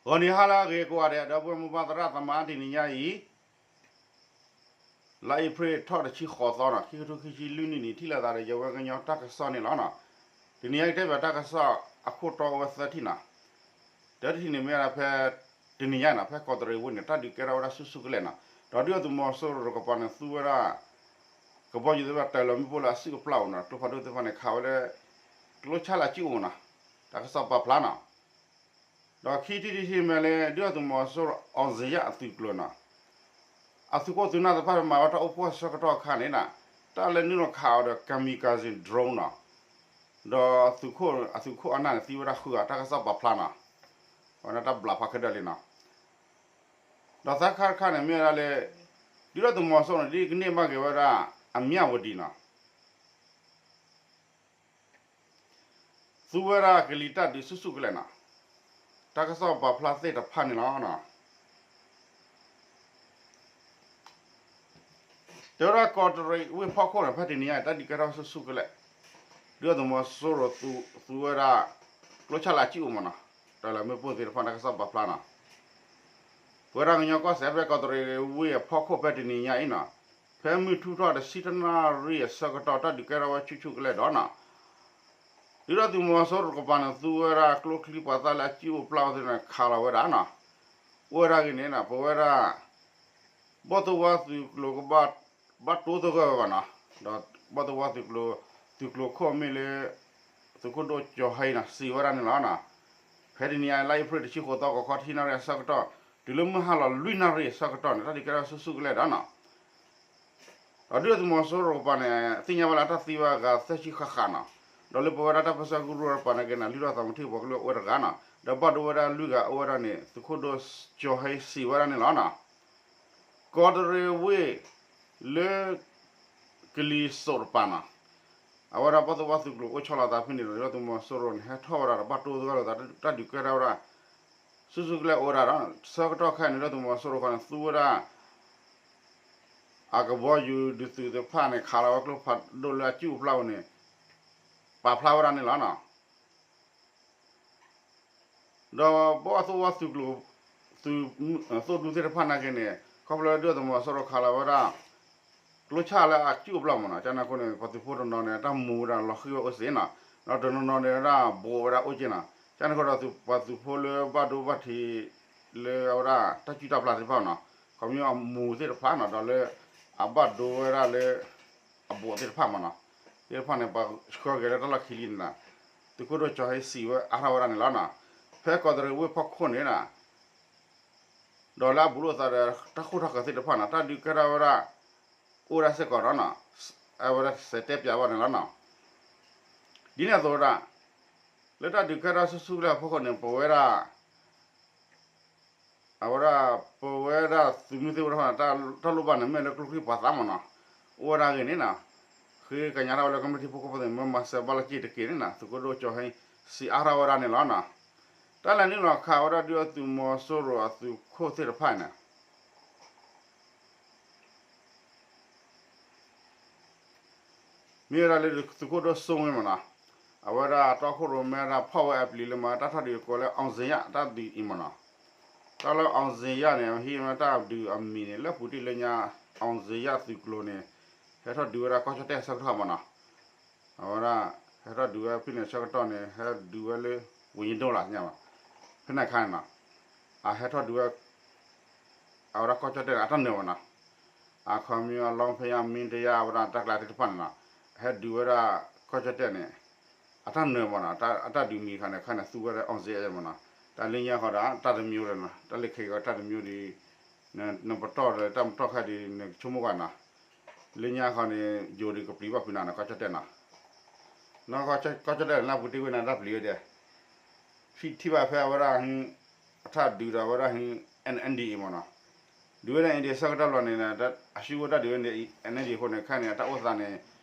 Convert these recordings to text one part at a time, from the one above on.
ဂီၤနံၤဟါလၢအဂ့ၤကိးဂၤဒဲး ဒီပုၢ်ဝဲၢ်မိၢ်ပၢ်သရၣ်သမါ တနံၤညါအံၤ လါအ့ဖြ့ၣ်ထီၣ်တဆံဃိးသီနီၤ ခံကထိခံဆံလွံၢ်နံၣ်န့ၣ် ထံၣ်လိာ်သးဒီးယဝဲကညီတၢ်ကစီၣ်န့ၣ်လီၤနီၤ. တနံၤညါအံၤတဲဘၣ်တၢ်ကစီၣ်အခိၣ်တီအိၣ်ဝဲသၢထံၣ်နီၤ. တထံၣ်န့ၣ်မ့ၢ်ဝဲဒၣ်ဖဲ တနံၤညါနီၤ ဖဲကီးတရံးဝ့ၢ်န့ၣ် တၢ်ဒုးကဲထီၣ်ဝဲဒၣ်ဆူၣ်ဆူၣ်ကလဲာ်နီၤ. ဒီးဒုၣ်ဒါသုးမီၤစိရိၤတကပၤန့ၣ် သူဝဲဒၣ် ကဘီယူၤသ့ၣ်တဖၣ်တၢၤလီၤမ့ၣ်ပိၢ်လၢအစုၣ်အပျၢ်အိၣ်နီၤ ကျိဖးဒိၣ်သ့ၣ်တဖၣ်န့ၣ် ခးဝဲလၢ ကျိဆၣ်လၢအစုၣ်အိၣ်နီၤ. တၢ်ကစီၣ်ပာ်ဖျါနီၤ. ဒီးခံထံၣ်တထံၣ်မ့ၢ်လၢ ဒုၣ်ဒါသုးမီၤစိရိၤ အောင်ဇေယျ အသုးကျိၤနီၤ. အသုးခိၣ်သုးနၢ်သ့ၣ်တဖၣ်မၤဝဲတၢ်အိၣ်ဖှိၣ်ဆၢကတီၢ်အခါန့ၣ်နီၤ တၢ်လၢနုာ်လီၤခးအီၤဒီး kamikaze drone နီၤ. ဒီးအသုးခိၣ်အနၢ်န့ၣ် သံဝဲဒၣ်ဃုဂၤ တၢ်ကစီၣ်ပာ်ဖျါနီၤ. အဝဲဒၣ်တၢ်ဘျးဖးခဲဒၢးလံနီၤ. ဒီးသၢခါတခါန့ၣ်မ့ၢ်ဝဲဒၣ်လၢ ဒုၣ်ဒါသုးမီၤစိရိၤန့ၣ် ဒ်ကန့ၢ်ဘၣ်က့ၤဝဲဒၣ် အမၠၣ်ဝတံၤနီၤ သူဝဲဒၣ်ကလံၤတၢ်ဒုးဆူၣ်ဆူၣ်ကလဲာ်နီၤ. တၢ်ကစီၣ်ပာ်ဖျါသ့ၣ်တဖၣ်န့ၣ်လီၤ. တဲဝဲဒၣ်ကီးတရံးဝ့ၢ်ဖီခိၣ်န့ၣ် ဖဲတနံၤညါအံၤ တၢ်ဒုးကဲထီၣ်ဆူၣ်ဆူၣ်ကလဲာ်, ဒုၣ်ဒါသုးမီၤစိရိၤသူဝဲဒၣ် ကျိဆၣ်လၢအစုၣ်အိၣ်မးနီၤ, တၢ်လၢမ့ၣ်ပိၢ်သ့ၣ်တဖၣ်န့ၣ် တၢ်ကစီၣ်ပာ်ဖျါနီၤ. ပဝဲဒၣ်ကညီကီၢ်စဲၣ်ဖဲကီးတရံးဝ့ၢ်အဖီခိၣ်ဖဲတနံၤညါအံၤနီၤ, ဖဲမုၢ်ထူၣ်ထီၣ်တဆံတနၣ်ရံၣ်အဆၢကတီၢ် တၢ်ဒုးကဲထီၣ်ဝဲဆူၣ်ဆူၣ်ကလဲာ်ဒီးနီၤ ဒုၣ်ဒါသုးမီၤစိရိၤတကပၤန့ၣ် သူဝဲဒၣ်ကျိချံမျိာ်သၣ်လၢအစုၣ်အိၣ်ပျၢ်အိၣ်သ့ၣ်န့ၣ် ခးလီၤဝဲဒၣ်နီၤ. အိၣ်ဝဲဒၣ်ဂ့ၤန့ၣ် ပဝဲဒၣ် ဘီၣ်သိၣ်ဝါသုးကျိၤကဘၣ် ဘၣ်တိသဂၢၢ်ဝဲဘၣ်နီၤ. ဒီးဘီၣ်သိၣ်ဝါသုးကျိၤ သုးကျိၤခိၣ်မ့ၢ်လၢ သုးခိၣ်ဒိၣ်ကၠီၤဟဲအံၤနီၤ စံးဝဲဒၣ်န့ၣ်လီၤ. ဖဲတနံၤညါ လါအ့ဖြ့ၣ်တဆံဃိးသီ ဂီၤခီတဆံနၣ်ရံၣ်အဆၢကတီၢ် တုၤလၢမုၢ်ဟါလီၤလွံၢ်နၣ်ရံၣ်အဆၢကတီၢ်န့ၣ် တၢ်ဒုးကဲထီၣ်ဆူၣ်ဆူၣ်ကလဲာ်ဒီးနီၤ ဒီးဒုၣ်ဒါသုးမီၤစိရိၤတကပၤန့ၣ် သ့ၣ်ညါဘၣ်လၢတၢ်သံဝဲအဂၤသၢဆံဃၣ်ဃၣ်နီၤ. ဒီးလၢပဝဲဒၣ်တၢ်ပၢဆှၢကရူၢ်တကပၤန့ၣ်က့န့ၣ် လုၢ်ထီၣ်သးမုၢ်ထံၣ်ပှၤကလုာ်အိၣ်ဝဲတဂၤနီၤ. ဒီးဘၣ်ဒိဝဲဒၣ်လွံၢ်ဂၤအိၣ်ဝဲဒၣ်န့ၣ် သုးခိၣ်ဒိၣ်ကၠီၤဟဲစံးဝဲဒၣ်န့ၣ်လီၤနီၤ. ကီးတရံးဝ့ၢ် လၢ ကလံၤစိးတကပၤနီၤ, အဝဲဒၣ်ဘီၣ်သိၣ်ဝါသုးကျိၤအိၣ်ဆီလီၤသးဖဲန့ၣ်ဒီး ဒုၣ်ဒါသုးမီၤစိရိၤန့ၣ် ဟဲထီၣ်ဝဲဒၣ်ဒီးဘၣ်တိသဂၢၢ်လိာ်သး တၢ်ဒုးကဲထီၣ်ဝဲဒၣ် ဆူၣ်ဆူၣ်ကလဲာ်အိၣ်ဝဲဒၣ်ဒီး ဆၢကတီၢ်ခဲအံၤန့ၣ် ဒုၣ်ဒါသုးမီၤစိရိၤဃီန့ၣ် သူဝဲဒၣ် အကဘီယူၤဒုးသုးသ့ၣ်တဖၣ်န့ၣ် ခးလီၤဝဲကျိဖးဒိၣ်လၢအစုၣ်အိၣ်ပျၢ်အိၣ်န့ၣ် ပာ်ဖျါဝဲဒၣ်န့ၣ်လီၤနီၤ. ဒီးဘီၣ်သိၣ်ဝါသုးကျိၤ သုး သိၣ်ဒူသ့ၣ်တဖၣ်နာ်က့န့ၣ် ခီဖျိဒုၣ်ဒါသုးမီၤစိရိၤခးလီၤဝဲဒၣ် ကျိဆၣ်လၢအစုၣ်အိၣ်ပျၢ်မးနီၤ, ကန့ၣ်အဃိန့ၣ် ပှၤသုးဖိတနီၤန့ၣ် တၢ်မူဝဲဒၣ်လီၤဃံၤဝဲအိၣ်စ့ၢ်နီၤ, ဒီးတနီၤနီၤန့ၣ်ဝဲဒၣ်ဘိးဝဲဒၣ်အိၣ်က့နီၤ, ကန့ၣ်အဃိဒီးပှၤသုးဖိလၢဘၣ်ဒိဘၣ်ထံး လၢအဝဲဒၣ်တၢ်စုၣ်တၢ်ပျၢ်သ့ၣ်တဖၣ်နီၤ, ခီပညီအမူသ့ၣ်တဖၣ်နီၤ ဒီးလၢအဘၣ်ဒိဝဲဒၣ်လၢ အဘိးသ့ၣ်တဖၣ်မးနီၤ, သ့ၣ်တဖၣ်န့ၣ် ပှၤဆှၢက့ၤလၢတၢ်လီၢ်ခံလံန့ၣ်နီၤ, သုးခိၣ်ဒိၣ်ကၠီၤဟဲစံးဝဲအါထီၣ်ဝဲဒၣ်န့ၣ်လီၤနီၤ, ဖဲကီးတရံးဝ့ၢ်ဖီခိၣ်န့ၣ်နီၤ ဒီးလၢအဘူးလိာ်သးဒီးတၢ်ဃိၣ်ထီၣ်ဃာ်သ့ၣ်တဖၣ်နီၤ တၢ်ဒုးကဲထီၣ်ဝဲဒၣ် အိၣ်ဝဲဒၣ်စ့ၢ်ကီးနီၤ, အဝဲဒၣ်စဲးတဲပၠးဘၣ်န့ၣ်လီၤနီၤ, ဒ်န့ၣ်အသိးဝဲဒၣ် လၢတၢ်ဒုးကဲထီၣ်ဆူၣ်ဆူၣ်ကလဲာ်အဖီခိၣ်န့ၣ် ပဝဲဒၣ် အဝဲဒၣ် ပဝဲဒၣ်သုးမုၢ်သ့ၣ်တဖၣ်န့ၣ် တၢ်လိၣ်ဘၣ်န့ၣ် မ့ၢ်လၢကျိချံမျိာ်သၣ်မးနီၤ, အိၣ်ဝဲဒၣ်ဂ့ၤန့ၣ်နီၤ, ဃ့ကညးထီၣ်ဝဲလၢကမျၢၢ်ထံဖိကီၢ်ဖိသ့ၣ် မ့ၢ်မၤစၢၤဘၣ်လၢက့ၤတက့ၢ်န့ၣ်နီၤ သုးခိၣ်ဒိၣ်ကၠီၤဟဲ စံးအါထီၣ်ဝဲဒၣ်န့ၣ်လီၤနီၤ, တၢ်လဲၤနုာ်လီၤခးဝဲဒၣ်ဒုၣ်ဒါသုးမီၤစိရိၤအသုးခိၣ်သ့ၣ်တဖၣ်န့ၣ် မ့ၢ်ဝဲဒၣ်လၢသုးခိၣ်ဒိၣ်စိမ့ၢ်မးနီၤ, အဝဲဒၣ်တီခိၣ်ရိၣ်မဲဒၣ်ဖီၣ်ဝဲအပျံၤလၢမၤတၢ်ထီၣ်ဒုးကိးလၢ အောင်ဇေယျ တၢ်ဒုးအံၤမးနီၤ, တၢ်လၢ အောင်ဇေယျ န့ၣ် ဟံးဝဲတၢ်ဒုးအမံၤန့ၣ် လၢပူၤတ့ၢ်လၢညါ အောင်ဇေယျ သုးကျိၤန့ၣ် ဟဲထီၣ်ဒုးဝဲဒၣ်ကီၢ်ကၠီၣ်တဲၣ်အဆၢကတီၢ်မးနီၤ, အဝဲဒၣ် ဟဲထီၣ်ဒုးဝဲဖဲန့ၣ်အဆၢကတီၢ်န့ၣ် ဟဲဒုးဝဲလၢ ဝေဟင်တၢ်လီၢ်ညါဘၣ်, ဖဲန့ၣ်အခါန့ၣ်နီၤ အဟဲထီၣ်ဒုးဝဲ အဝဲဒၣ်ကီၢ်ကၠီၣ်တဲၣ်န့ၣ် အတၢ်နၢၤမးနီၤ, အခီပညီ လီဖဲယါ မ့ၢ်တယါ အဝဲဒၣ်တၢ်ကျါသ့ၣ်တဖၣ်န့ၣ်နီၤ, ဟဲဒုးဝဲဒၣ်ကီၢ်ကၠီၣ်တဲၣ်န့ၣ် အတၢ်နၢၤမးနီၤ, အတၢ်ဒုးမံၤခါန့ၣ် ခါန့ၣ်သူဝဲဒၣ် အောင်ဇေယျ မးနီၤ, တၢ်လၢညါဃီဒီး တၢ်တမံၤဒီးနီၤ, တၢ်လၢခဲအံၤတၢ်တမံၤဒီး နပတီၢ်ဒီးတၢ်မတီၢ်ခဲဒီး နကဆိကမိၣ်ကွၢ်နီၤ, လၢညါဃီန့ၣ် ယိၤဒီးကပျံၤဘၣ်ဖုးနၤနီၤ ကီၢ်ကၠီၣ်တဲၣ်နီၤ, နီၢ်ကီၢ်ကၠီၣ်တဲၣ်န့ၣ် လၢပူၤတ့ၢ်ဝဲန့ၣ် တၢ်ပျံၤဝဲဒၣ် ထံၣ်ဘၣ်ဖဲအဝဲဒၣ် အတၢ်ဒုးဒီးအဝဲဒၣ် NNDAA မးနီၤ, ဒုးဝဲဒၣ် N D A ဆၢကတီၢ်လီၤန့ၣ် အဟံးဝဲတၢ်ဒုးဝဲ N D A အဃိန့ၣ် ခဲန့ၣ် အတၢ်အိၣ်သးန့ၣ်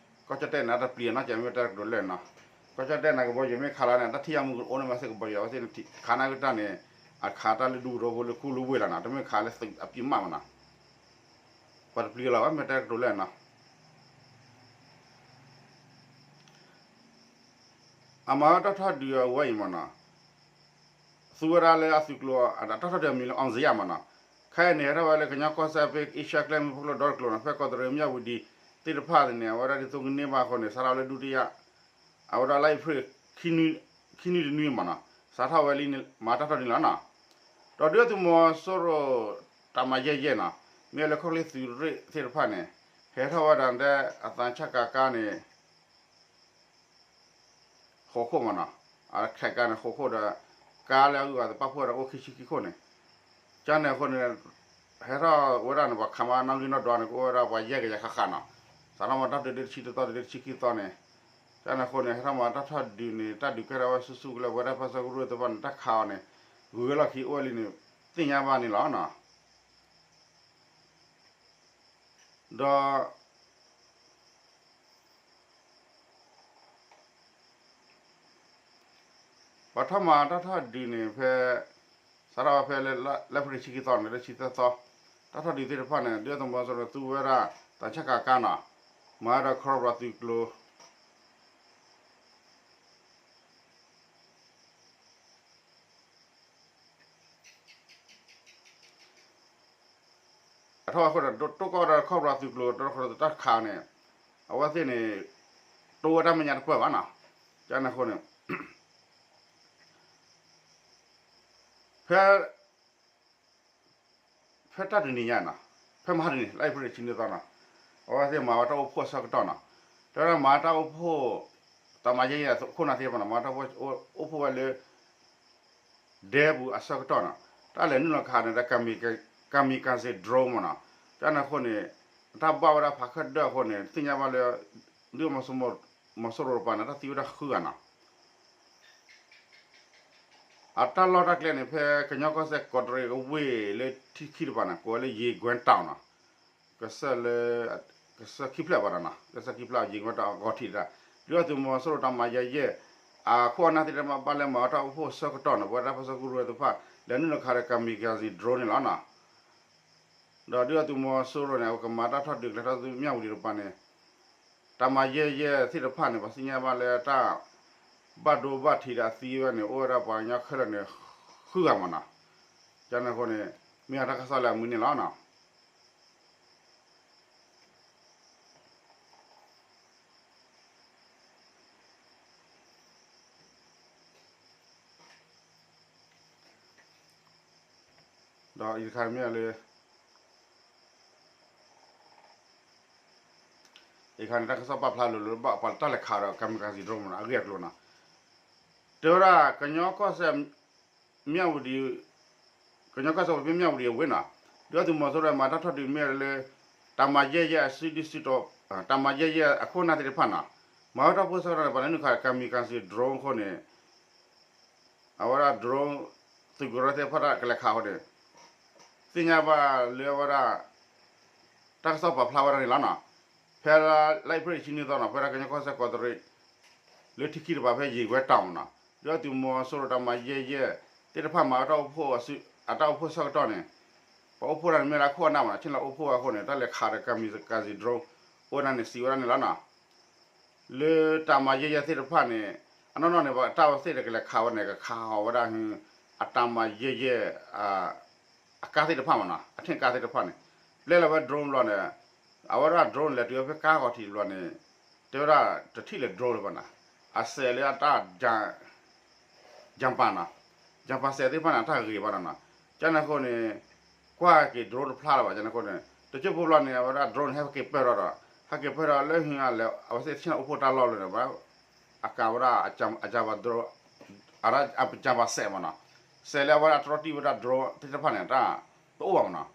ကီၢ်ကၠီၣ်တဲၣ်န့ၣ် အတပျံၤနီၢ်ကီၢ်မ့ၢ်တၢ်ကတိၤလဲၣ်နီၤ, ကီၢ်ကၠီၣ်တဲၣ်န့ၣ် ကဘီယူၤမ့ၢ်ခးလီၤန့ၣ် အတၢ်ထံၣ်ယါမူကအိၣ်န့ၣ်မးစ့ၢ်ကဘီယူၤ အဝဲသ့ၣ်ခးနၢ်က့ၤတၢ်န့ၣ် အခးတၢ်လၢဒူသဝီဖိလၢခူလၢဝ့ၢ်လီၤနီၤ, တမ့ၢ်ခးလၢသုးအပျံၤမးမးနီၤ, ပှၤတပျံၤလီၤဘၣ်မ့ၢ်တၢ်ကတိၤလဲၣ်နီၤ အမၤဝဲတၢ်ထီၣ်ဒုးအဝဲအံၤမးနီၤ, သူဝဲဒၣ်လၢအသုးကျိၤ အတၢ်ထီၣ်ဒုးအမံၤလၢ အောင်ဇေယျ မ့ၢ်နီၤ, ခဲအံၤန့ၣ် ဟဲထီၣ်ဝဲလၢကညီကီၢ်စဲၣ်ဖဲ အ့ရှါကျဲမုၢ်ဖီခိၣ်ဒီတကျိၤနီၤ, ဖဲကီးတရံးမၠၣ်ဝတံၤသ့ၣ်တဖၣ်န့ၣ် အဝဲဒၣ်ဒ်သိးကန့ၢ်ဘၣ်အဃိန့ၣ် စးထီၣ်လၢဒုတိယ အဝဲဒၣ်လါအ့ဖြ့ၣ် ခံနွံတနွံမ့ၢ်နီၤ, စးထီၣ်ဝဲလံ မၤတၢ်ထီၣ်ဒုးန့ၣ်လီၤနီၤ. ဒီးဒုၣ်ဒါသုးမီၤစိရိၤ တၢ်မၤယဲၢ်ယဲၢ်နီၤ, မ့ၢ်လၢခီၣ်ချ့သုးရ့ၣ်သ့ၣ်တဖၣ်န့ၣ် ဟဲထီၣ်ဝဲဒၣ်ဒီးအသးဆၣ်ကၤကါန့ၣ် ဃိးခိၣ်မ့ၢ်နီၤ, အခဲကါန့ၣ်ဃိးခိၣ်ဒီး ကါလၢအဂုၤအဂၤသပာ်ဖှိၣ်ဝဲဒၣ်အိၣ်ခံဆံခံခိၣ်န့ၣ်, ကန့ၣ်အဃိန့ၣ် ဟဲထီၣ်ဝဲဒၣ်န့ၣ် ပှၤခးမးနီၣ်ဂံၢ်နီၣ်ဒွးန့ၣ် ကအိၣ်ဝဲဒၣ်ပှၤယဲၢ်ကယၤဃၣ်ဃၣ်နီၤ, စးထီၣ်မၤတၢ်ဒုးဒ့တဆံတသီ ဒ့တဆံခံသီန့ၣ်, ကန့ၣ်အဃိန့ၣ် ဟဲထီၣ်မၤတၢ်ထီၣ်ဒုးန့ၣ် တၢ်ဒုးကဲထီၣ်ဝဲဆူၣ်ဆူၣ်ကလဲာ် ပဝဲဒၣ်ဖၢဆၢကရူၢ်သ့ၣ်တဖၣ်န့ၣ် တၢ်ခးအီၤန့ၣ် ဂုၤဝဲလီၢ်ခံအိၣ်ဝဲလံန့ၣ် သ့ၣ်ညါဘၣ်န့ၣ်လီၤနီၤ. ဒီး ပှၤထီၣ်မၤတၢ်ထီၣ်ဒုးန့ၣ် ဖဲ စးထီၣ်ဝဲဖဲလၢ လါအ့ဖြ့ၣ်တဆံခံသီန့ၣ် လၢတဆံသၢသီ တၢ်ထီၣ်ဒုးသ့ၣ်တဖၣ်န့ၣ် ဒုၣ်ဒါသုးမီၤစိရိၤသူဝဲဒၣ် သးဆၣ်ကၤကါနီၤ, မၤဝဲဒီးခီဖျိသုးကျိၤ အထီၣ်ဝဲအဃိဒီး တိၢ်ကီၢ်ဒီးခီဖျိသုးကျိၤ တခီတၢ်ခးန့ၣ် အဝဲသ့ၣ်န့ၣ် တိဝဲတၢ်မဲာ်ညါတပၢၢ်ဘၣ်နီၤ, ကန့ၣ်အဃိန့ၣ် ဖဲ ဖဲတၢ်တနံၤညါနီၤ, ဖဲမဟါတနံၤ လါအ့ဖြ့ၣ်တဆံနွံသီနီၤ, အဝဲသ့ၣ်မၤဝဲတၢ်အိၣ်ဖှိၣ်အဆၢကတီၢ်နီၤ, တဲဝဲဒၣ်မၤတၢ်အိၣ်ဖှိၣ် တၢ်မၤယဲၢ်ယဲၢ်အခိၣ်အနၢ်သ့ၣ်တဖၣ်နီၤ မၤတၢ်အိၣ်ဖှိၣ်ဝဲလၢ ဒဲပူၤအဆၢကတီၢ်နီၤ, တၢ်လဲၤနုာ်လီၤခးန့ၣ်ဒီး kamikaze drone မ့ၢ်နီၤ, ကန့ၣ်အဃိန့ၣ် အတၢ်ဘၣ်ဝဲဒၣ်ဖးခၢၣ်ဒၢအဃိန့ၣ် သ့ၣ်ညါဘၣ်လၢ ဒုၣ်ဒါသုးမီၤစိရိၤတပၤန့ၣ် တၢ်သံဝဲဒၣ်ဃုဂၤနီၤ အတၢ်လီၢ်တၢ်ကျဲန့ၣ် ဖဲကညီကီၢ်စဲၣ်ကီးတရံးအဝ့ၢ်လၢထံခံတပၤန့ၣ် ကိးဝဲလၢ ယ့ၤကွဲတၢ်နီၤ, ကစၢၢ်လၢ ကစၢၢ်ခံဖျၢၣ်ဘၣ်ဒီးနီၤ, ကစၢၢ်ခံဖျၢၣ် ယ့ၤကွဲတၢ်ဂီၤထံးတၢ်, ဒုၣ်ဒါသုးမီၤစိရိၤတၢ်မၤယဲၢ်ယဲၢ် အခိၣ်အနၢ်သ့ၣ်တဖၣ်ဘၣ်လၢမၤဝဲတၢ်အိၣ်ဖှိၣ်အဆၢကတီၢ်န့ၣ် ပဝဲဒၣ်ဖၢဆၢကရူၢ်သ့ၣ်တဖၣ် လဲၤနုာ်လီၤခးဒီး kamikaze drone န့ၣ်လီၤနီၤ. ဒီးဒုၣ်ဒါသုးမီၤစိရိၤန့ၣ် အဝဲကမၤတၢ်ထီၣ်ဒုးကလဲၤထီၣ်ဆူမၠၣ်ဝတံၤတပၤန့ၣ် တၢ်မၤယဲၢ်ယဲၢ်သ့ၣ်တဖၣ်န့ၣ် ပှၤသ့ၣ်ညါဘၣ်လၢတၢ် ဘၣ်ဒိဘၣ်ထံးဒီးအသံဝဲန့ၣ် အိၣ်ဝဲဒၣ်ပှၤကညီခဲလၢာ်န့ၣ် ဃုဂၤမ့ၢ်နီၤ. ကန့ၣ်အဃိန့ၣ် မ့ၢ်အတၢ်ကစီၣ်လၢအမုာ်န့ၣ်လီၤနီၤ. ဒီးအံၤတခါမ့ၢ်လၢ အံၤတခါန့ၣ် တၢ်ကစီၣ်ပာ်ဖျါလိၤလိၤဘၣ်ပှၤတၢ်လဲၤခးဒီး kamikaze drone မ့ၢ်နီၤ အဂ့ၢ်အကျိၤနီၤ. တဲဝဲဒၣ် ကညီကီၢ်စဲၣ် မၠၣ်ဝတံၤ ကညီကီၢ်စဲၣ်ဖဲမၠၣ်ဝတံၤအဝ့ၢ်နီၤ, ဒုၣ်ဒါသုးမီၤစိရိၤမၤတၢ်ထီၣ်ဒုးမ့ၢ်လၢ တၢ်မၤယဲၢ်ယဲၢ်အစုဒုၣ်စုတီၤ တၢ်မၤယဲၢ်ယဲၢ်အခိၣ်နၢ်သ့ၣ်တဖၣ်နီၤ, မၤဝဲတၢ်အိၣ်ဖှိၣ်ဆၢကတီၢ်န့ၣ် ပှၤလဲၤနုာ်ခး kamikaze drone အဃိန့ၣ် အဝဲဒၣ် drone သုးကရၢသ့ၣ်တဖၣ်တၢ်ကလဲၤခးအဃိန့ၣ် သ့ၣ်ညါဘၣ်လၢအဝဲဒၣ် တၢ်ကစီၣ်ပာ်ဖျါဝဲဒၣ်န့ၣ်လီၤနီၤ. ဖဲလါအ့ဖြ့ၣ်တဆံနွံသီနီၤ ဖဲဒၣ်ကညီကီၢ်စဲၣ်ကီးတရံး လၢထံခံတပၤဖဲယ့ၤကွဲတၢ်မ့ၢ်နီၤ, ဒုၣ်ဒါသုးမီၤစိရိၤတၢ်မၤယဲၢ်ယဲၢ်သ့ၣ်တဖၣ်မၤဝဲတၢ်အိၣ်ဖှိၣ်အစု အတၢ်အိၣ်ဖှိၣ်ဆၢကတီၢ်န့ၣ် ပှၤအိၣ်ဖှိၣ်တၢ်န့ၣ်မ့ၢ်လၢအခိၣ်အနၢ်မ့ၢ်နီၤ ဆ့ၣ်နီၤအိၣ်ဖှိၣ်အဃိန့ၣ် တၢ်လဲၤခးဒီး kamikaze drone အိၣ်ဝဲဒၣ်န့ၣ် စံးဝဲဒၣ်န့ၣ်လီၤနီၤ. လၢတၢ်မၤယဲၢ်ယဲၢ်သ့ၣ်တဖၣ်န့ၣ် အနီၢ်နီၢ်န့ၣ် ပှၤတၢ်ဝဲသ့ၣ်တကလဲၤခးဝဲန့ၣ် ကခးဟီၣ်ဝဲဒၣ် အတၢ်မၤယဲၢ်ယဲၢ် အကါသ့ၣ်တဖၣ်မ့ၢ်နီၤ အထ့ၣ်ကါသ့ၣ်တဖၣ်န့ၣ် ပျဲလီၤဝဲ drone ဘျီန့ၣ် အဝဲဒၣ် drone လဲၤတုၤဝဲဖဲကါဂီၤထံးတဘျီန့ၣ် တဲဝဲဒၣ်တထံၣ်လၢၤ drone လၢၤဘၣ်နီၤ အစဲးလၢအတၢ် jamper နီၤ jamper စဲးသ့ၣ်တဖၣ်န့ၣ် အတၢ်ဂ့ၤဘၣ်နီၤနီၤ ကန့ၣ်အဃိန့ၣ် ကွၢ်က့ၤ drone တဖျါလၢၤဘၣ် ကန့ၣ်အဃိန့ၣ် တစိၢ်ဖိဘျီန့ၣ် အဝဲဒၣ် drone န့ၣ် ဟဲက့ၤပၢၢ်ထီၣ်ဒီး ဟဲက့ၤပၢၢ်ထီၣ်လၢဟံးအလဲၣ် အဝဲသ့ၣ်ဆ့ၣ်နီၤအိၣ်ဖှိၣ်တၢ်လီၢ်လၢၤန့ၣ် အကၤဝဲဒၣ် အ jamper drone အ jamper စဲးမ့ၢ်နီၤ စဲးလၢအဝဲဒၣ်တြီတံၢ်ဝဲဒၣ် drone သ့ၣ်တဖၣ်န့ၣ် တၢ်တအိၣ်ဘၣ်မ့ၢ်နီၤ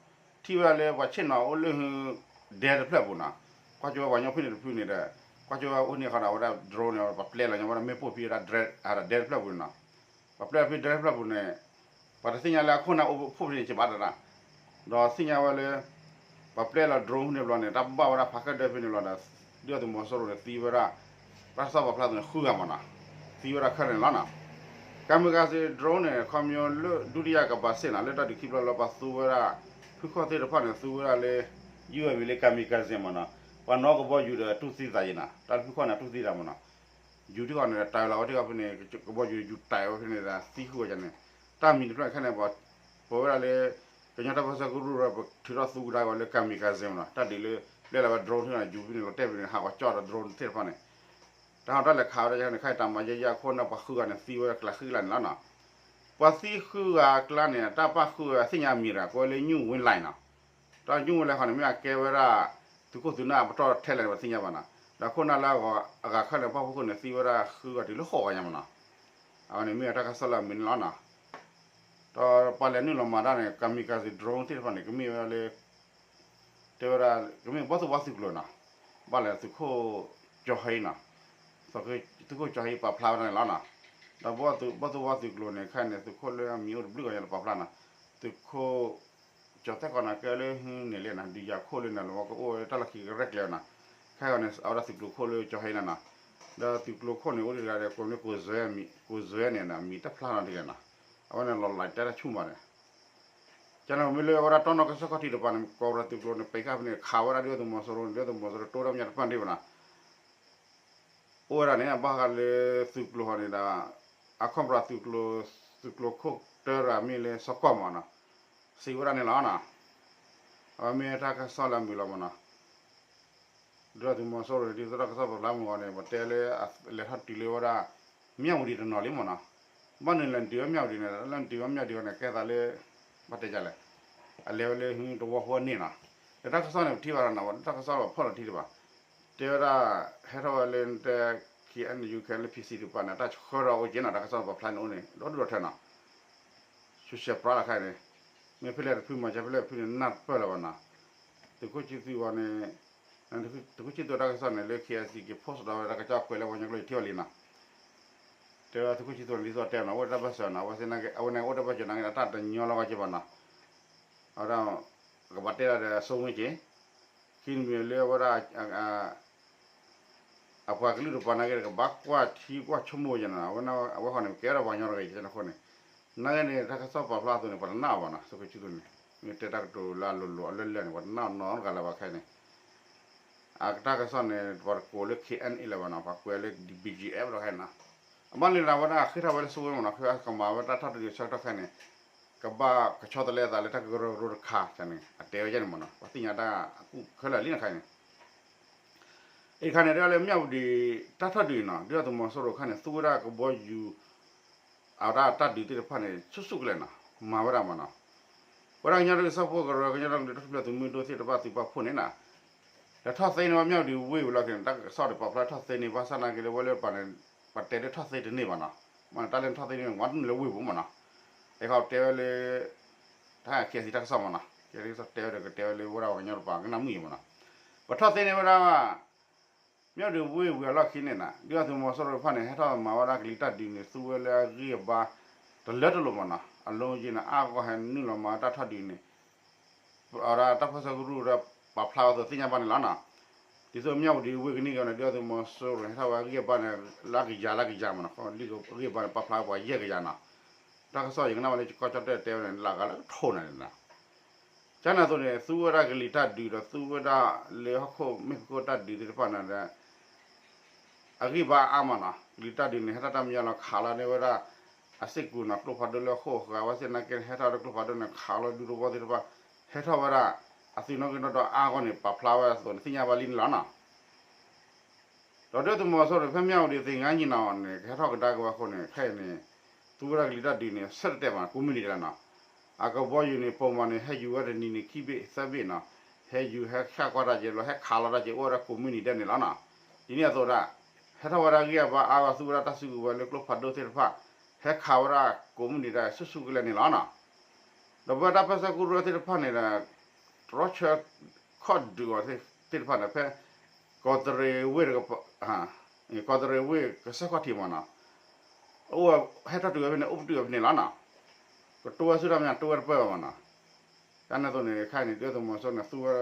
ထံၣ်ဝဲဒၣ်လၢပှၤဆ့ၣ်နီၤအိၣ်လၢဟံး ဒဲတဖျၢၣ်ပူၤနီၤ ကွၢ်ကၠိဝဲပှၤကညီဖဲန့ၣ်တဖုန့ၣ်ဒီး ကွၢ်ကၠိဝဲအိၣ်န့ၣ်ဃီဒီး အဝဲဒၣ် drone န့ၣ် ပှၤပျဲလီၤညါဝဲဒၣ်မ့ၣ်ပိၢ်ဖဲဝဲဒၣ် ဒဲတဖျၢၣ်ပူၤန့ၣ်နီၤ ပှၤပျဲလီၤဖဲဒဲတဖျၢၣ်ပူၤန့ၣ် ပှၤတသ့ၣ်ညါလၢအခိၣ်နၢ်အိၣ်ဖှိၣ်ဖဲန့ၣ်ကဘၣ်တဒၣ် ဒီးသ့ၣ်ညါဝဲလၢ ပှၤပျဲလီၤ drone ဖဲန့ၣ်ဘျီန့ၣ် တၢ်ဘၣ်ဝဲဒၣ်ဖးခၢၣ်ဒၢဖဲန့ၣ်ဘျီဒီး ဒုၣ်ဒါသုးမီၤစိရိၤန့ၣ်သံဝဲဒၣ် တၢ်ကစီၣ်ပာ်ဖျါသ့ၣ်န့ၣ် ဃုဂၤမ့ၢ်နီၤ သံဝဲဒၣ်ခဲလၢာ်န့ၣ်လီၤနီၤ kamikaze drone န့ၣ် ခီပညီလၢ ဒုတိယကမ္ဘာစစ် နီၤ လၢတၢ်ဒုးခံဘျီလၢပှၤသူဝဲဒၣ် ဖုခီၣ်သ့ၣ်တဖၣ်န့ၣ် သူဝဲဒၣ်လၢ ယူႇအမံၤလၢ kamikaze မ့ၢ်နီၤ ပှၤနီၣ်ကဘီယူၤဒီးတူၢ်သံသးယံၤနီၤ တၢ်ဖုခီၣ်န့ၣ်တူၢ်သံသးမ့ၢ်နီၤ ယူၤထံၣ်ဃီန့ၣ် တၢ်လီၤဝဲထံၣ်ဃီဖဲန့ၣ် ကဘီယူၤယူၤတၢ်ဝဲဖဲန့ၣ် သံဃုာ်ဝဲန့ၣ် တၢ်မံၤတဖျၢၣ်န့ၣ်ခဲန့ၣ် ပဝဲဒၣ်လၢ ကညီတၢ်ပၢဆှၢကရူၢ်ဒီး ပထုးထီၣ်သူကဒါက့ၤလၢ kamikaze မနီၤ, တၢ်ဒုးလၢ ပျဲလီၤဝဲ drone ထံၣ်န့ၣ် ယူၤဘံန့ၣ် လီၤတဲာ်ဘံန့ၣ် ဟးဂီၤကၠီၣ်ဒီး drone သ့ၣ်တဖၣ်န့ၣ်, တၢ်ဟီၣ်တၢ်လဲၤခးဝဲဒၣ်န့ၣ် ခဲအံၤတၢ်မၤယဲယဲအခိၣ်န့ၣ် ပှၤဃုဂၤန့ၣ် သံဝဲကျးဃံလၤန့ၣ်လီၤနီၤ. ပှၤသံဃုဂၤအကျါန့ၣ် တၢ်ပၣ်ဃုာ်ဝဲအသ့ၣ်ညါအမံၤတဂၤ ကိးဝဲလၢ ညူၣ်ဝ့လၢ်နီၤ, တၢ်ညူၣ်ဝ့လၢ်ဃီန့ၣ် မ့ၢ်အကဲဝဲဒၣ် သုးခိၣ်သုးနၢ်အပတီၢ်ထဲလဲၣ်န့ၣ် ပတသ့ၣ်ညါဘၣ်နီၤ, ဒီးခိၣ်နၢ်လၢအဂၤခဲလၢာ်န့ၣ် ပှၤဖီခိၣ်န့ၣ် သံဝဲဒၣ်ဃုဂၤတုၤလၢဃိးဂၤညါမနီၤ, အဝဲန့ၣ်မ့ၢ်တၢ်ကစီၣ်လၢအမုာ်န့ၣ်လီၤနီၤ. ဒီးပှၤလဲၤနုာ်လီၤမၤတၢ်န့ၣ် kamikaze drone သ့ၣ်တဖၣ်န့ၣ် ကမ့ၢ်ဝဲဒၣ်လၢ တဲဝဲဒၣ် ကမ့ၢ်ဘီၣ်သိၣ်ဝါသုးကျိၤနီၤ, ဘၣ်လဲၣ်သုးခိၣ်ကၠီၤဟံနီၤ, သုးခိၣ်ကၠီၤဟံပာ်ဖျါဝဲဒၣ်န့ၣ်လီၤနီၤ. ဒီးဘီၣ်သိၣ်ဝါသုးကျိၤန့ၣ် ခဲအံၤန့ၣ် သုးခိၣ်လၢအမံၤအိၣ်တဘျုးဂၤညါလၢပာ်ဖျါနီၤ, သုးခိၣ် ကၠီၤသဲၣ်ကီးန့ၣ် ကဲလၢဟဲန့ၣ်လဲၣ်နီၤ, ဒုးယၤခိၣ်လၢန့ၣ်လီၤ ကအိၣ်ဝဲတၢ်လီၢ်ခံကရဲၣ်ကျဲၤနီၤ, ခဲအံၤန့ၣ် အဝဲဒၣ်သုးကျိၤခိၣ်လၢကၠီၤဟံန့ၣ်နီၤ, ဒီးသုးကျိၤခိၣ်န့ၣ် အိၣ်ဒံးတဂၤဒီး ကိးမ့ၢ်ကိၣ်စွဲမံၤ ကိၣ်စွဲန့ၣ်နီၤ မံၤတဖျါလီၤတဂၤနီၤ, အဝဲန့ၣ်လီၤလးတဲတၢ်ဆူၣ်မးန့ၣ် ကန့ၣ်မ့ၢ်လၢအဝဲဒၣ်တီနီၢ်ကစၢၢ်ခီၣ်ထံးတပၤန့ၣ် ကီၢ်ပရၤသုးကျိၤန့ၣ် ပံးဃာ်ဖဲန့ၣ် ခးဝဲဒၣ်ဒုၣ်ဒါသုးမီၤစိရိၤန့ၣ် ဒုၣ်ဒါသုးမီၤစိရိၤတအိၣ်ဒၣ်မ့ၢ်တပၣ်ဒံးဘၣ်နီၤ, အိၣ်ဝဲဒၣ်န့ၣ် ဘၣ်ဃးလၢသုးကျိၤဟီန့ၣ်ဒီး အခီၣ်ပရၤသုးကျိၤ သုးကျိၤခိၣ်တၢရၤမ့ၢ်လၢစီၤကီၢ်မးနီၤ, စံးဝဲဒၣ်န့ၣ်လီၤနီၤ, အဝဲမ့ၢ်တၢ်ကစီၣ်လၢအမုာ်လီၤမးနီၤ ဒုၣ်ဒါသုးမီၤစိရိၤန့ၣ် ဒ်သိးတၢ်ကစီၣ်ပာ်ဖျါမုၢ်ဂီၤန့ၣ် ပတဲလၢ လဲၤထီၣ်တုၤလၢဝဲဒၣ် မၠၣ်ဝတံၤတနီၤလံမ့ၢ်နီၤ, ဘၣ်နုၤလဲၤတုၤဝဲမၠၣ်ဝတံၤန့ၣ် လဲၤတုၤဝဲမၠၣ်ဝတံၤန့ၣ် ကဲသးလၢ ဘၣ်တဲဒ်လဲၣ်, အလဲၤဝဲလၢဟံးတဝီဖိအန့ၣ်နီၤ, ဒီးတၢ်ကစီၣ်န့ၣ် ပထံၣ်ဘၣ်ဒီးနီၤ တၢ်ကစီၣ်လီၤဖီၣ်လီၤထံတဘၣ်, တဲဝဲဒၣ် ဟဲထီၣ်ဝဲလၢ KNU KNLA PC တပၤန့ၣ် တၢ်ဆှၢထီၣ်အိၣ်က့ၤနီၤ တၢ်ကစီၣ်ပာ်ဖျါန့ၣ်အိၣ်န့ၣ် ဒီဒူၣ်ဒီထၢနီၤ social ပြါလီၤခဲအံၤန့ၣ်, မ့ၢ်ဖဲလဲၣ်တဖုမၤစၢၤဖဲလဲၣ်တဖုန့ၣ် နၢ်တပၢၢ်လၢၤဘၣ်နီၤ, သုးခိၣ်ဆံသူးဝဲန့ၣ်, သုးခိၣ်ဆံသူးတၢ်ကစီၣ်န့ၣ် လၢ KIC က့ၤ post ဒီးဝဲတၢ်ကစီၣ်ကွဲးလၢပှၤကညီကျိာ်ယထံၣ်ဝဲလံနီၤ, တဲဝဲသုးခိၣ်ဆံသူးန့ၣ် ဒ်သိးတဲနီၤ အဝဲတၢ်ဘၢၣ်စၢၤနီၤ အဝဲန့ၣ်အိၣ်တၢ်ဘၢၣ်စၢၤနီၤ တၢ်တညီလီၤဂီၢ်က့ၤဘၣ်နီၤ, အဝဲဒၣ် ကဘၣ်တဲဒၣ်ဒီးအစိမ့ၢ်က့ၤ, ခံမံၤလၢအဝဲဒၣ် အပှၤကလုာ်တပၤနာ်က့ ကဘၣ်ကွၢ်ထံကွၢ်ဆိကမိၣ်ယဲနီၤ အဝဲဃီန့ၣ် ကဲထီၣ်ပှၤကညီတဂၤယဲနီၤအဃိန့ၣ်, နာ်က့န့ၣ် တၢ်ကစီၣ်ပာ်ဖျါအသိးန့ၣ် ပှၤတနာ်အီၤဘၣ်နီၤ သုးခိၣ်ဆံသူးန့ၣ်, မ့ၢ်တဲတၢ်ကတိၤလၢအလိၤလိၤအလၢလၢန့ၣ် ပှၤတနာ်အီၤနီတဂၤလၢၤဘၣ်ခဲအံၤန့ၣ်, အတၢ်ကစီၣ်န့ၣ် ပှၤတကိးလၢ KNA လၢၤဘၣ်နီၤ ပှၤကွဲးလၢ BGF လီၤခဲအံၤနီၤ, အဘၣ်လၢလၢအဝဲဒၣ်ဃ့ထီၣ်ဝဲလၢစိဝဲမ့ၢ်နီၤ ဃ့အကမၤဝဲတၢ်ထီၣ်ဒုးဆၢကတီၢ်ခဲအံၤန့ၣ်, ကဘၣ်ကဆီတလဲအသးလၢတၢ်ကရၢကရိတခါန့ၣ် အတဲဝဲန့ၣ်မ့ၢ်နီၤ ပှၤသ့ၣ်ညါတၢ်အကူၣ်ခဲလၢာ်လံနီၤခဲအံၤန့ၣ် အံၤတခါန့ၣ် တဲဝဲလၢမၠၣ်ဝတံၤ တၢ်ထီၣ်ဒုးနီၤ ဒုၣ်ဒါသုးမီၤစိရိၤခါန့ၣ် သူဝဲဒၣ်ကဘီယူၤ အဝဲဒၣ်တၢ်ဒုးသ့ၣ်တဖၣ်န့ၣ် ဆူၣ်ဆူၣ်ကလဲာ်နီၤ မၤဝဲဒၣ်မးနီၤ, ဝဲဒၣ်ကညီတၢ်ကစီၣ်ဖိကရၢ ကညီတၢ်ကလုာ်တၢ်ထူၣ်ဖျဲးသုးမုၢ်ဒိၣ်သ့ၣ်တဖၣ်သုးပာ်ဖှိၣ်န့ၣ်နီၤ, ဒီးထီၣ်သ့န့ၢ်ဝဲမၠၣ်ဝတံၤဝ့ၢ်ဝံၤလီၤက့ၤန့ၣ် တၢ်ကစီၣ်ဒီးပာ်ဖျါထီၣ်သ့န့ၢ် ဘၣ်ဆၣ်နာ်က့လၢဝဲလၢပှၤန့ၣ် ပှၤတဲလၢထီၣ်သ့တန့ၢ်ဘၣ်နီၤ, မ့ၢ်တၢ်လၢထီၣ်သ့န့ၢ် ဝဲတန့ၢ်လၢဝ့ၢ်ပူၤမးနီၤ, အခီတဲဝဲလၢ တၢ် KIC တၢ်ကစီၣ်မးနီၤ KIC တၢ်ကစီၣ်တဲဝဲဒီးကတဲဝဲလၢဝဲဒၣ်ပှၤကညီတပၤကနၣ်မုာ်အံၤမးနီၤ, ပထီၣ်သ့န့ၢ်ဝဲဒၣ် မၠၣ်ဝတံၤဝ့ၢ်ဝံၤအလီၢ်ခံန့ၣ်နီၤ ဒုၣ်ဒါသုးမီၤစိရိၤတဖၣ်န့ၣ် ဟဲထီၣ်မၤဝဲဒၣ်ကလံၤတၢ်ဒုးန့ၣ် သူဝဲလၢအဂံၢ်အဘါ တလၢတလိာ်မးနီၤ အလုံးကြီးန့ၣ် အါဂီၢ်ဟဲနုာ်လီၤမၤတၢ်ထီၣ်ဒုးန့ၣ် အဝဲဒၣ်တၢ်ပၢဆှၢကရူၢ်ဒီးပာ်ဖျါဝဲအသိးသ့ၣ်ညါဘၣ်န့ၣ်လီၤနီၤ, ဒ်သိးမၠၣ်ဝတံၤဝ့ၢ်ကနံၣ်ကီးန့ၣ် ဒုၣ်ဒါသုးမီၤစိရိၤန့ၣ် ဟဲထီၣ်ဝဲအဂံၢ်အဘါန့ၣ် လၢအကယၤလၢအကယၤမးနီၤ လၢအဂံၢ်အဘါန့ၣ် ပာ်ဖျါဝဲပှၤယဲၢ်ကယၤနီၤ, တၢ်ကစီၣ်ယကနၣ်ဝဲလၢကီၢ်ကၠီၣ်တဲၣ်တဲဝဲန့ၣ် လၢအဂၤလၢကထိးနၤန့ၣ်နီၤ ကန့ၣ်အသိးန့ၣ် သူဝဲဒၣ်ကလံၤတၢ်ဒုးဒီးသူဝဲဒၣ်လၢဟီၣ်ခိၣ်မ့ၢ်ကခိၣ်တၢ်ဒုးသ့ၣ်တဖၣ်န့ၣ်ဒီး အဂံၢ်ဘါအါမးနီၤ ကလံၤတၢ်ဒုးန့ၣ် ဟဲထီၣ်တၢ်မံၤလီၤခးလီၤန့ၢ်ဝဲဒၣ် အစ့ၢ်ကီးနီၤ ကျိဖးဒိၣ်လၢဟီၣ်ခိၣ်အဃၢၤ အဝဲသ့ၣ်နာ်က့ဟဲထီၣ်ဒီးကျိဖးဒိၣ်န့ၣ် ခးလီၤဒူသဝီသ့ၣ်တဖၣ် ဟဲထီၣ်ဝဲဒၣ် အသုးနီၣ်ဂံၢ်နီၣ်ဒွးအါဂီၢ်န့ၣ် ပာ်ဖျါဝဲအသိးန့ၣ် သ့ၣ်ညါဘၣ်လံန့ၣ်လီၤနီၤ ဒီးဒုၣ်ဒါသုးမီၤစိရိၤဖဲမၠၣ်ဝတံၤသ့ၣ်ညါညီနုၢ်အီၤန့ၣ် ကဟဲထီၣ်ကဒါက့ၤဝဲအဃိန့ၣ် ခဲအံၤန့ၣ် သူဝဲဒၣ်ကလံၤတၢ်ဒုးန့ၣ် ဆၢတဲာ်တဲာ်မး ကိးမုၢ်နံၤဒဲးလီၤနီၤ အကဘီယူၤန့ၣ် ပိာ်မုၣ်န့ၣ် ဟဲယူၤဝဲတနံၤန့ၣ် ခံဘ့ၣ်သၢဘ့ၣ်နီၤ ဟဲယူၤဟဲဃၣ်ကွၢ်တၢ်က့ၤလီၤ ဟဲခးလီၤတၢ်က့ၤအိၣ်ဝဲဒၣ်ကိးမုၢ်နံၤဒဲးန့ၣ်လီၤနီၤ ဒ်န့ၣ်အသိးဒၣ် ဟဲထီၣ်ဝဲဒၣ်ဂံၢ်အဘါအါဂီၢ် သူဝဲဒၣ်တၢ်စုကဝဲၤလၢကျိဖးဒိၣ်သ့ၣ်တဖၣ် ဟဲခးဝဲဒၣ်ကိးမုၢ်နံၤဒဲးဆူၣ်ဆူၣ်ကလဲာ်န့ၣ်လီၤနီၤ ဒီးပဝဲတၢ်ပၢဆှၢကရူၢ်သ့ၣ်တဖၣ်န့ၣ်ဒီး တြီဆၢခီၣ်ဒုးအီၤသ့ၣ်တဖၣ်န့ၣ် ဖဲ ကီးတရံးဝ့ၢ်တကပၤ ကီးတရံးဝ့ၢ်ကစၢၢ်ခီၣ်ထံးမးနီၤ အိၣ်ဝဲဟဲထီၣ်တုၤဝဲဖဲန့ၣ် အိၣ်ပတုာ်ဝဲဖဲန့ၣ်လီၤနီၤ ကတိၢ်ဝဲဆူတၢ်မညါ တိၢ်ဝဲတပၢၢ်ဘၣ်မးနီၤ ကန့ၣ်အသိးန့ၣ် ခဲအံၤန့ၣ် ဒုၣ်ဒါသုးမီၤစိရိၤန့ၣ် သူဝဲ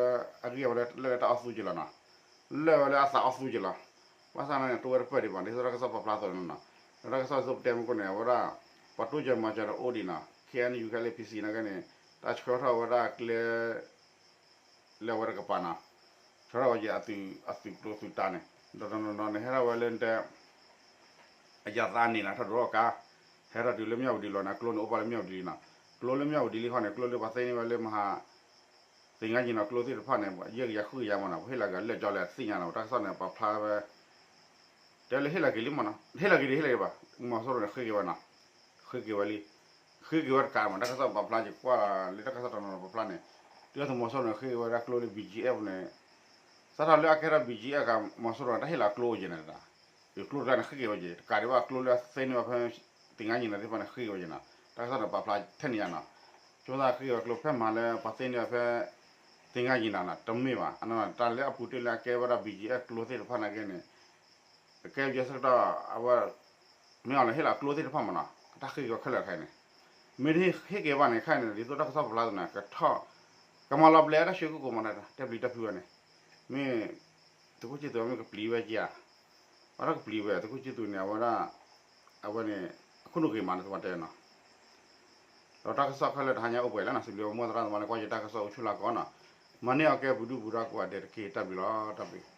အဂံၢ်အဘါလၢတၢ်အီၣ်သူက့ၤလီၤနီၤ လၢာ်ဝဲလၢအသးအီၣ်သူက့ၤလီၤ ဘၣ်ဆၣ်န့ၣ် တိၢ်ဝဲတပၢၢ်ဒံးဘၣ် ဒ်သိးတၢ်ကစီၣ်ပာ်ဖျါအသိးန့ၣ်နီၤ ဒီးတၢ်ကစီၣ်ဒ်သိးပတဲမုၢ်ကိၣ်န့ၣ် အဝဲဒၣ် ပှၤတိစၢၤမၤစၢၤဒီးအိၣ်ဒံးနီၤ KNU KNLA PC နာ်က့န့ၣ် တၢ်ဆှၢထီၣ်ဝဲဒၣ်ကျဲ လၢအဝဲတကပၤနီၤ ဆှၢထီၣ်ဝဲက့ၤအသုးကျိၤသုးတၢ်န့ၣ် ဒီးတနီၤနီၤန့ၣ် ဟဲထီၣ်ဝဲလၢတဲ အယၤသးန့ၣ်နီၤ ထီၣ်ဒိၣ်ထီၣ်ကါ ဟဲထီၣ်တုၤလၢမၠၣ်ဝတံၤလီၤန့ၣ် ကျိန့ၣ်အိၣ်ပှၤလၢမၠၣ်ဝတံၤလံနီၤ. ကျိလၢမၠၣ်ဝတံၤလံခီန့ၣ် ကျိလၢပှၤသ့န့ၢ်ဝဲလၢမဟါ သင်္ဃန်းညီနောင် ကျိသ့ၣ်တဖၣ်န့ၣ် ယဲၢ်ကယၤဃုကယၤမးနီၤ, ပဟ့ၣ်လီၤက့ၤလၢာ်ကၠီလၢအသ့ၣ်ညါနီၤ, တၢ်ကစီၣ်န့ၣ် ပာ်ဖျါဝဲ တဲလၢဟ့ၣ်လီၤက့ၤလံမးနီၤ, ဟ့ၣ်လီၤက့ၤဒံး ဟ့ၣ်လီၤက့ၤဘၣ်, မီၤစိရိၤန့ၣ် ဃ့က့ၤဝဲနီၤ, ဃ့က့ၤဝဲလံ, ဃ့က့ၤဝဲတကးမး, တၢ်ကစီၣ်ပာ်ဖျါ ယကွၢ်လီၤလၢတၢ်ကစီၣ်တနီၤနီၤပာ်ဖျါန့ၣ်, ဒုၣ်ဒါသုးမီၤစိရိၤန့ၣ် ဃ့က့ၤဝဲဒၣ်ကျိလၢ ဘီၣ်ကၠံအ့ၣ်ပူၤန့ၣ်, စးထီၣ်လၢအကဲထီၣ် ဘီၣ်ကၠံအ့ၣ် အခါ မီၤစိရိၤန့ၣ် တၢ်ဟ့ၣ်လီၤကျိအယဲၢ်န့ၣ်, ယကျိတဂၤန့ၣ် ဃ့က့ၤဝဲက့ၤ တကးဒံးဘၣ်ကျိလၢအသ့န့ၢ်ဝဲဖဲ သင်္ဃန်းညီနောင် သ့ၣ်တဖၣ်န့ၣ် ဃ့က့ၤဝဲက့ၤနီၤ, တၢ်ကစီၣ်န့ၣ်ပာ်ဖျါထဲန့ၣ်ယါနီၤ, ဆိကမိၣ်သးဃ့က့ၤဝဲကျိဖဲမဟါလၢပှၤသ့န့ၢ်ဝဲဖဲ သင်္ဃန်းညီနောင်နီၤ တမ့ၢ်ဘၣ်, တၢ်လၢအပူၤတ့ၢ်လၢအကဲဝဲဒၣ် ဘီၣ်ကၠံအ့ၣ် ကျိသ့ၣ်တဖၣ်န့ၣ်က့န့ၣ် အကဲယဲၢ်ဆၢကတီၢ် အဝဲ မ့ၢ်အီၤလၢဟ့ၣ်လီၤကျိသ့ၣ်တဖၣ်မးနီၤ, တၢ်ဃ့က့ၤဝဲခဲလၢာ်ခဲအံၤန့ၣ်, မ့ၢ်တဟ့ၣ်က့ၤဘၣ်န့ၣ် ခဲအံၤန့ၣ် ဒ်သိးတၢ်ကစီၣ်ပာ်ဖျါသနာ်က့ ကထီၣ် ကမၤလီၤဘျဲးတၢ်ဆှၢကိၣ်ကိၣ်မး တဲပျံၤတၢ်ဖုးဝဲန့ၣ်, မ့ၢ် သုးခိၣ်ဆံသူးမ့ၢ်ကပျံၤဝဲက့ၤဧါ, ဘၣ်တၢ်ကပျံၤဝဲ သုးခိၣ်ဆံသူးန့ၣ် အဝဲဒၣ် အဝဲန့ၣ် အခိၣ်နူာ်ဂ့ၤမးန့ၣ် သးမၤတဲနီၤ, ဒီးတၢ်ကစီၣ်ခဲလၢာ်တဟါညါအိၣ်ပှဲၤလံနီၤ, စံးဘျုးမိၢ်သရၣ်သမါလၢကွၢ်ယတၢ်ကစီၣ်အိၣ်ဆူၣ်လၢကီးနီၤ, မၤန့ၢ်အီၤကဲပှၤဒုၣ်ပှၤဒါကိးဂၤဒဲးတက့ၢ်, တၢ်ဘျုးလီၤ တၢ်ဘျုး